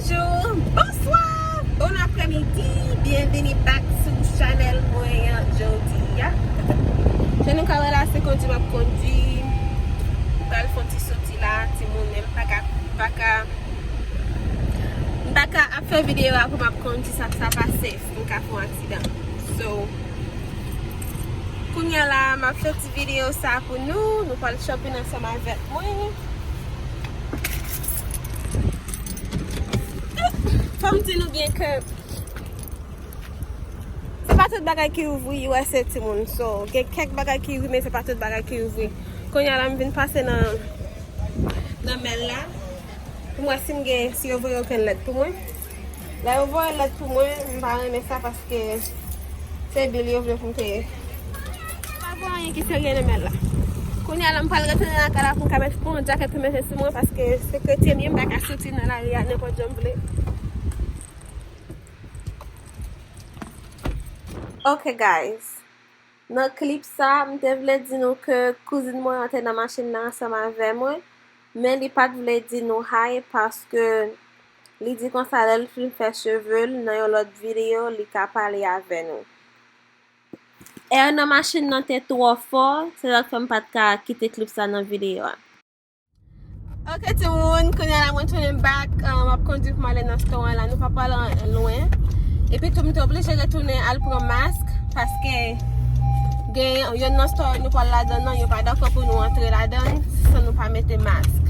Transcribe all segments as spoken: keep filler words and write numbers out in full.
Bonjou, bonswa, bon aprèmidi, byenvini back sou chanèl mwen an jodi a. Jan nou ka wè la, se kondui m ap kondui, m pral fè yon ti soti la, timoun, men m pa ka, m pa ka, m pa ka ap fè videyo a pou m ap kondui, sa, sa pa safe, m ka fè yon aksidan. So, kounye a la, m ap fè ti videyo sa pou nou, nou pral shopping ansanm avèk mwen. Fò m di nou byen ke se pa tout bagay ki ouvri U S A, timoun. So, gen kèk bagay ki ouvri, men se pa tout bagay ki ouvri. Kounye a la, m vin pase nan, nan mèl la pou m wè si m gen, si yo voye okenn lèt pou mwen. Lè yo voye lèt pou mwen, m pa renmen sa paske se bil yo vle pou m peye. Pa gen anyen ki serye nan mèl la. Kounye a la, m pral retounen lakay la pou m ka met, pran yon djakèt pou mete sou mwen, paske se kretyen m ye, m pa ka soti nan lari a nenpòt jan m vle. Ok, guys. Nan clip sa, m te vle di nou ke kouzin mwen an te nan machin nan ansanm avè mwen, men li pa t vle di nou hi paske li di konsa lè l fin fè cheve l nan yon lòt videyo, li ka pale avè nou. Air nan machin nan te twò fò, se sa k fè m pa t ka kite clip sa nan videyo a. Ok, timoun, kounye a la mwen tounen back, um, m ap kondui pou m ale nan store an la, nou pa pral an-, lwen. Epi tou, m te oblije retounen al pran mask, paske gen yonn nan store nou pral ladan nan, yo pa dakò pou nou antre ladan san nou pa mete mask.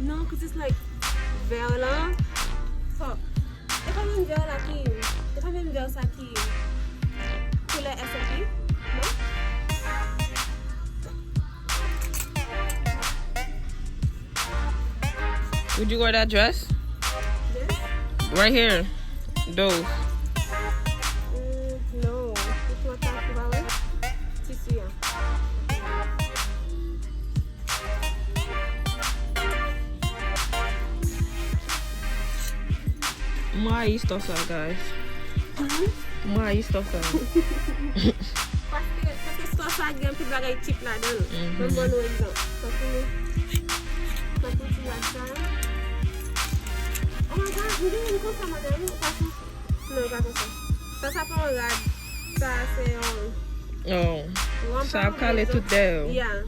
Non, 'cause it's like vè la. Fuck. E pa menm vè la ki, e pa menm vè sa ki koulè S O P, non? Would you wear that dress? This? Right here. Those. Mm, no. It's not that far away. Tisi a. Mwen rayi store sa, guys. Mhm. Mwen rayi store sa. Paske, paske store sa gen anpil bagay cheap ladan l. Mhm. Ban m ban nou egzanp. Tankou, tankou ti rad sa. Oh my God, m gen youn konsa, madanm, ou pa sou. Non, e pa konsa. Sa, sa pa yon rad. Sa, se yon... Oh. Sa ap kale tout dèyè w. Yeah.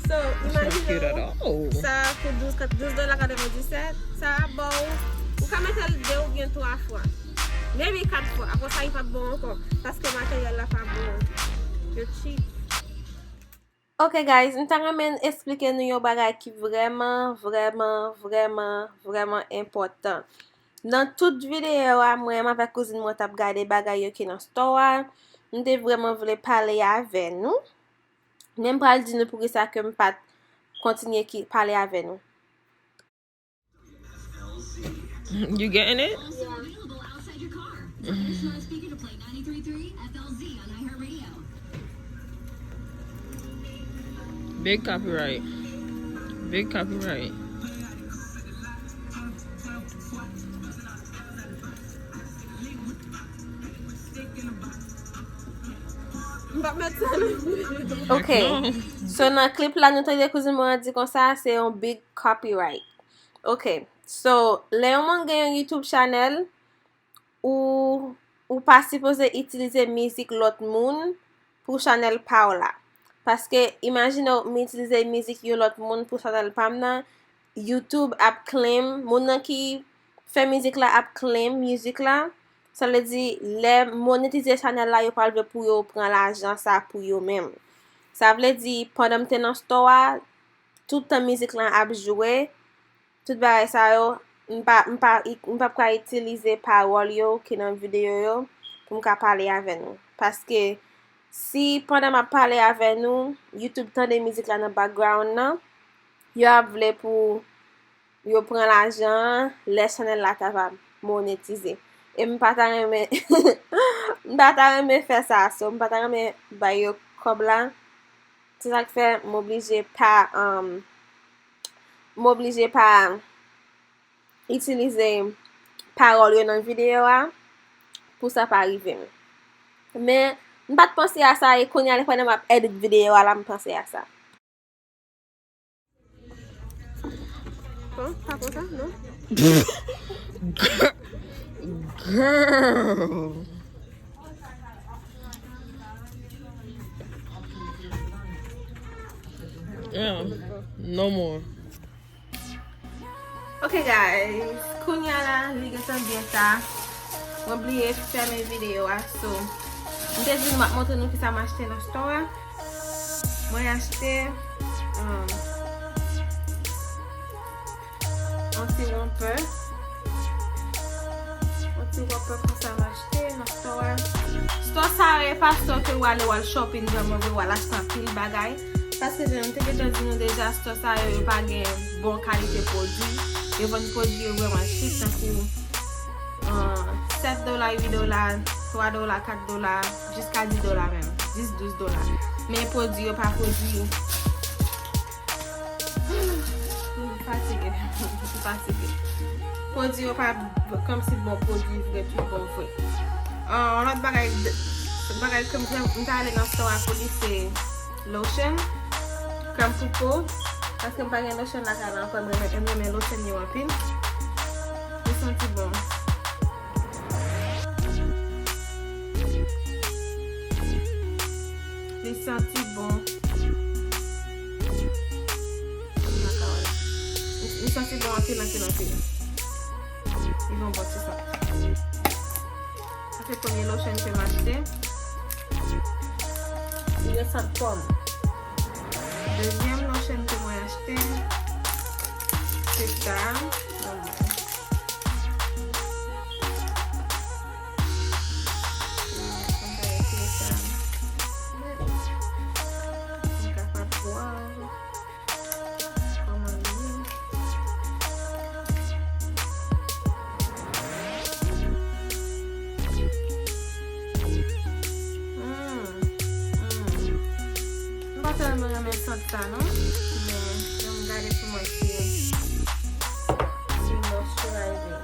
So, imajine w, sa kout douz, douz dola katrevenndisèt, sa a ba w, ou ka mete l de oubyen twa fwa. Maybe kat fwa. Apre sa, li p ap bon ankò. Paske materyèl la pa bon. Yo cheap. Ok, guys, m ta renmen eksplike nou yon bagay ki vrèman, vrèman, vrèman, vrèman enpòtan. Nan tout videyo a, mwen menm avèk kouzin mwen t ap gade bagay yo ki nan store a, m te vrèman vle pale avè nou. Men m pral di nou poukisa ke m pa t kontinye ki, pale avè nou. You getting it? Yeah. Big copyright. Big copyright. M p ap met sa nan videyo. Ok. So, nan clip la, nou tande kouzin mwen an di konsa, se yon big copyright. Ok. So, lè yon moun gen yon YouTube channel, ou, ou pa sipoze itilize mizik lòt moun pou chanèl pa w la. Paske, imajine w, m itilize mizik yon lòt moun pou chanèl pa m nan, YouTube ap claim, moun nan ki fè mizik la ap claim mizik la. Sa vle di, lè monetize chanèl la, yo pral vle pou yo pran lajan sa pou yo menm. Sa vle di, pandan m te nan store a, tout tan mizik lan ap jwe, tout bagay sa yo, m pa, m pa, m p ap ka itilize pawòl yo ki nan videyo yo pou m ka pale avè nou. Paske si pandan m ap pale avè nou, YouTube tande mizik la nan background nan, yo ap vle pou yo pran lajan an lè chanèl la ta va monetize. E m pa ta renmen, m pa ta renmen fè sa, so m pa ta renmen bay yo kòb la. Se sa k fè m oblije pa, um, m oblije pa itilize pawòl yo nan videyo a pou sa pa rive m. Men, m pa t panse a sa, e kounye a, pandan m ap edit videyo a la, m panse a sa. Bon, pa kontan, non? Girl. Yeah, no more. Ok, guys, kounye a la, li gentan byen ta. Mwen bliye fèmen videyo a, so, m te di nou m ap montre nou kisa m achte nan store a. Mwen achte, um, yon ti wonpè. Yon ti wonpè konsa m achte nan store a. Store sa yo, e pa store ke w ale w al shopping, vrèman vre, w al achte anpil bagay. Paske jan m te gentan di nou deja, store sa yo, yo pa gen bon kalite pwodui. Yo vann pwodui yo vrèman chip, tankou, ah, sèt dola, uit dola, twa dola, kat dola, jiska dis dola menm, dis, douz dola. Men pwodui yo pa pwodui. M fatige, m fatige. Pwodui yo pa kòmsi bon pwodui vre, tout bon vre. Ah, yon lòt bagay, bagay ke m, m ta ale nan store a pou li, se lotion, krèm pou po, paske m pa gen lotion lakay la ankò, m renmen, m renmen lotion yo anpil. Li santi bon. Li santi bon. Li, li santi bon anpil, anpil, anpil. Li gon bon ti sant. Sa se premye lotion ke m achte. Li gen sant pòm. Dezyèm lotion ke mwen achte, se sa. Mwen kapab pwav. Kòman li ye? Mm, mm. M pa tèlman renmen sant sa non, men jan m gade sou mwen si, si moisturizing.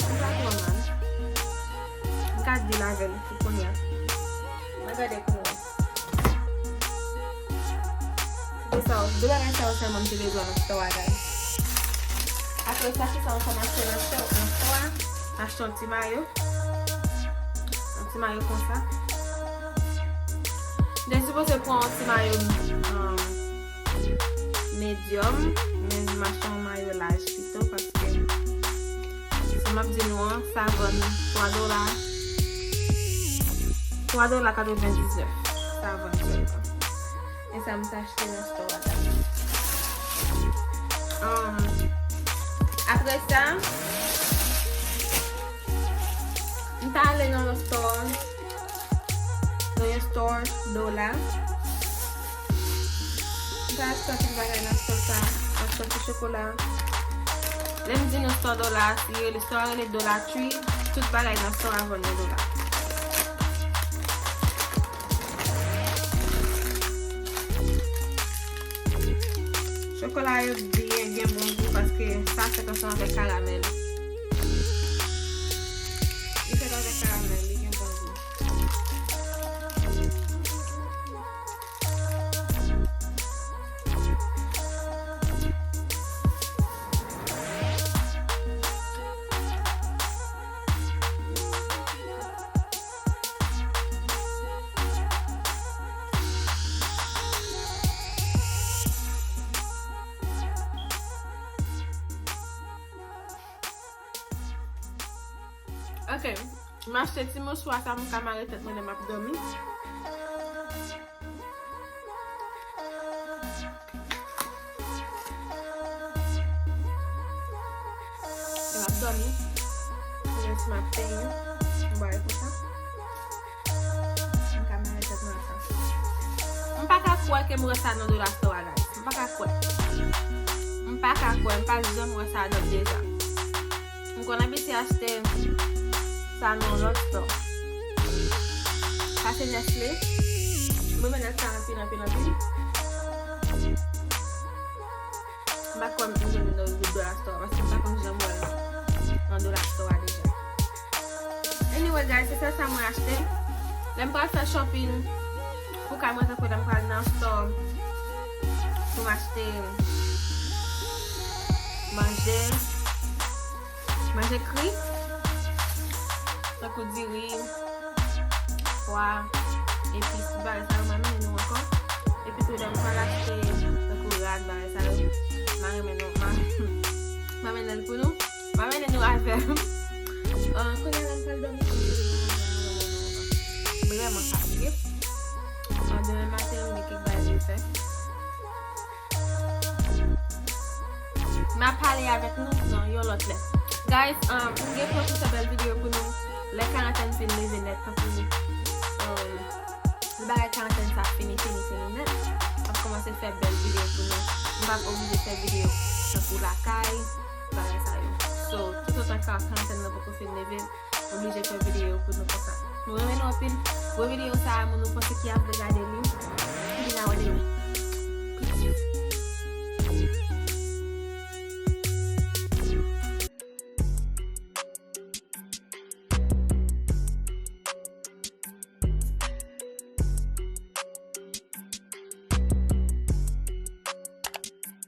M pa twò mal. M ka deal avè l pou kounye a. Mwen gade kounye a. Se de sa yo, de bagay sa yo sèlman m te bezwen nan store a, guys. Apre sa, kisa ankò m achte nan store, nan store a? M achte yon ti mayo. Yon ti mayo konsa. M te sipoze pran yon ti mayo, um, medium, men m achte yon mayo laj pito, paske, sa m ap di nou an, sa vann twa dola, twa dola katrevendiznèf, sa vann sèlman. E sa m t achte nan store a, guys. Um, apre sa, m t ale nan yon store, nan yon store dola. Sa achte anpil bagay nan store sa, nan store ti chokola. Lè m di nou store dola, li rele store a rele Dollar Tree, tout bagay nan store a vann nan dola. Chokola yo byen gen bon gou paske sa fèt ansanm avèk karamèl. Li fèt avèk karamèl, li gen bon gou. Ok, m achte ti mouchwa sa m ka mare tèt mwen lè m ap dòmi. Lè m ap dòmi, mwen menm si m ap penyen, m ba l konsa. M ka mare tèt mwen ak sa. M pa ka kwè ke m wè sa nan Dollar Store a, guys. M pa ka kwè. M pa ka kwè, m pa janm wè sa nan deja. M konn abitye achte sa nan lòt store. Sa se Nestlé. Mwen renmen Nestlé anpil, anpil, anpil. M pa kwè m jwenn nan Dollar Store paske m pa konn janm wè l nan Dollar Store a deja. Anyway, guys, se sèl sa mwen achte. Lè m pral fè shopping pou kay mwen, tankou lè m pral nan store pou m achte manje, manje kri, tankou diri, pwa, epis, tout bagay sa yo, m a mennen nou ankò. Epi tou, lè m pral achte, tankou rad, bagay sa yo, m a renmen nou, m a, m a mennen l pou nou. M a mennen nou avè m. Ah, kounye a la, m pral dòmi. M vrèman fatige. Ah, demen maten, m gen kèk bagay pou m fè. M a pale avèk nou nan yon lòt lè. Guys, um, m gen plan pou fè bèl videyo pou nou lè karantèn fin leve nèt, tankou, um, lè bagay karantèn sa fini, fini, fini nèt. M ap kòmanse fè bèl videyo pou nou. M p ap oblije fè videyo tankou lakay, bagay sa yo. So, toutotan ka-, karantèn nan poko fin leve, oblije fè videyo pou nou konsa. Nou renmen nou anpil. Bon videyo sa a, moun nou panse ki ap regade li, vin a wè demen.